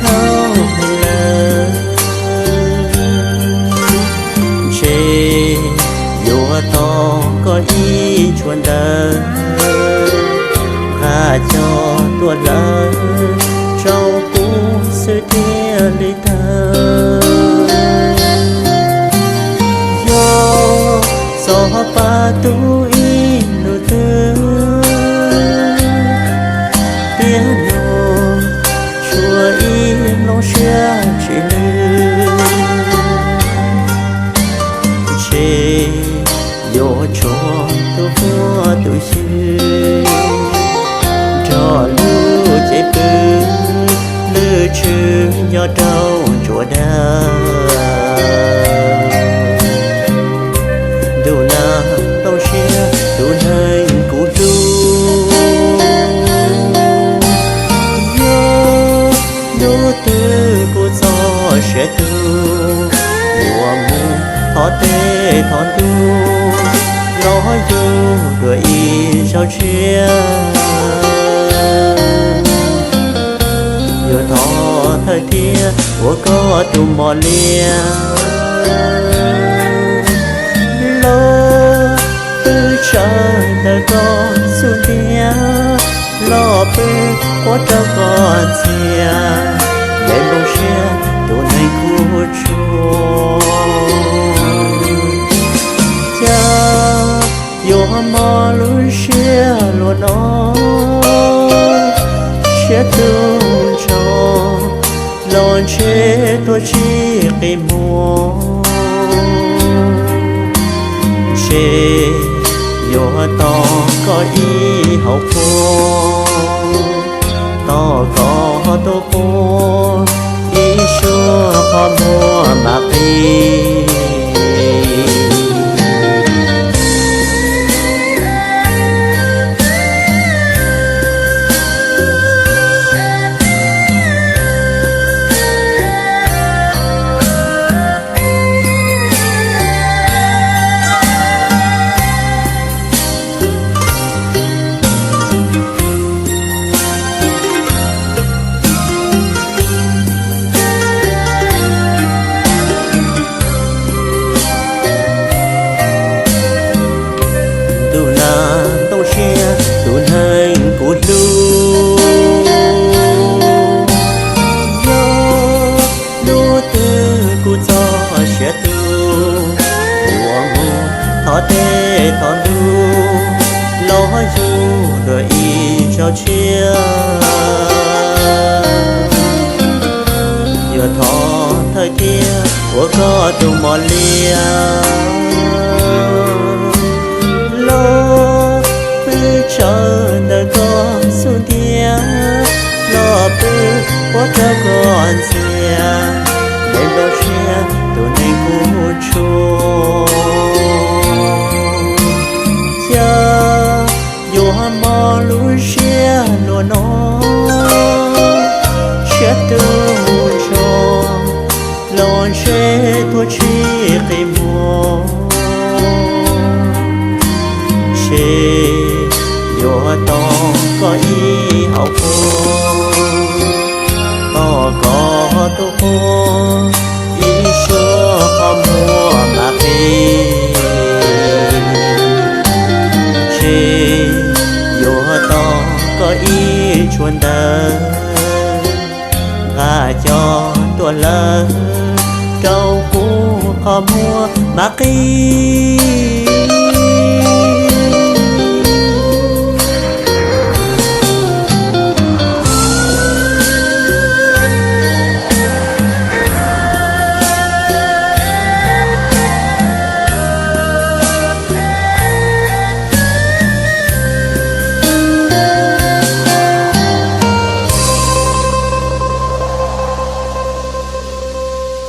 dhau lawm, ntshe yuav tos koj ib tshuaj ntawd, nqa coj tuaj hlawv rau kuv xwb thiaj li tau. Yog txog pab tub ib hnub twg, tiag no tshuav ib nplooj siab tsis lwj, ntshe yuav tshuav tus phooj tus ywg, nrog lub cev pw lwj tshwj nyob rau ntsuas dawb. Ntuj na, nplooj siab tus neeg kuv hlub, yog hnub twg kuv txoj sia tu, yuav mus thov tej thov ntuj los yug dua ib zaug tshiab. Yuav thov thawj thiab ua koj tus mos liab, los pw tsaws ntawm koj xub ntiag, los pw quaj rau koj ntxiag, nplooj siab tus neeg kuv tshua. Cas yuav mob lub siab luaj no, siab tu nrho los ntshe tuag tsis qi muag. Ntshe yuav tos koj ib hauv qhua, tos koj tus qhua ib suab qhov muag mam qi. Ntuj na, nplooj siab tus neeg kuv hlub, yog hnub twg kuv txoj sia tu, yuav mus thov tej thov ntuj los yug dua ib zaug tshiab. Yuav thov thawj thiab ua koj tus mos liab, los pw tsaws ntawm koj xub ntiag, los pw quaj rau koj ntxiag, nplooj siab tus neeg kuv tshua. Cas yuav mob lub siab luaj no, siab tu nrho los ntshe tuag tsis qi muag. Ntshe yuav tos koj ib hauv qhua, tos koj tus qhua ib suab qhov muag mam qi. Ntshe yuav tos koj ib tshuaj ntawd, nqa coj tuaj hlawv rau kuv qhov muag mam qi.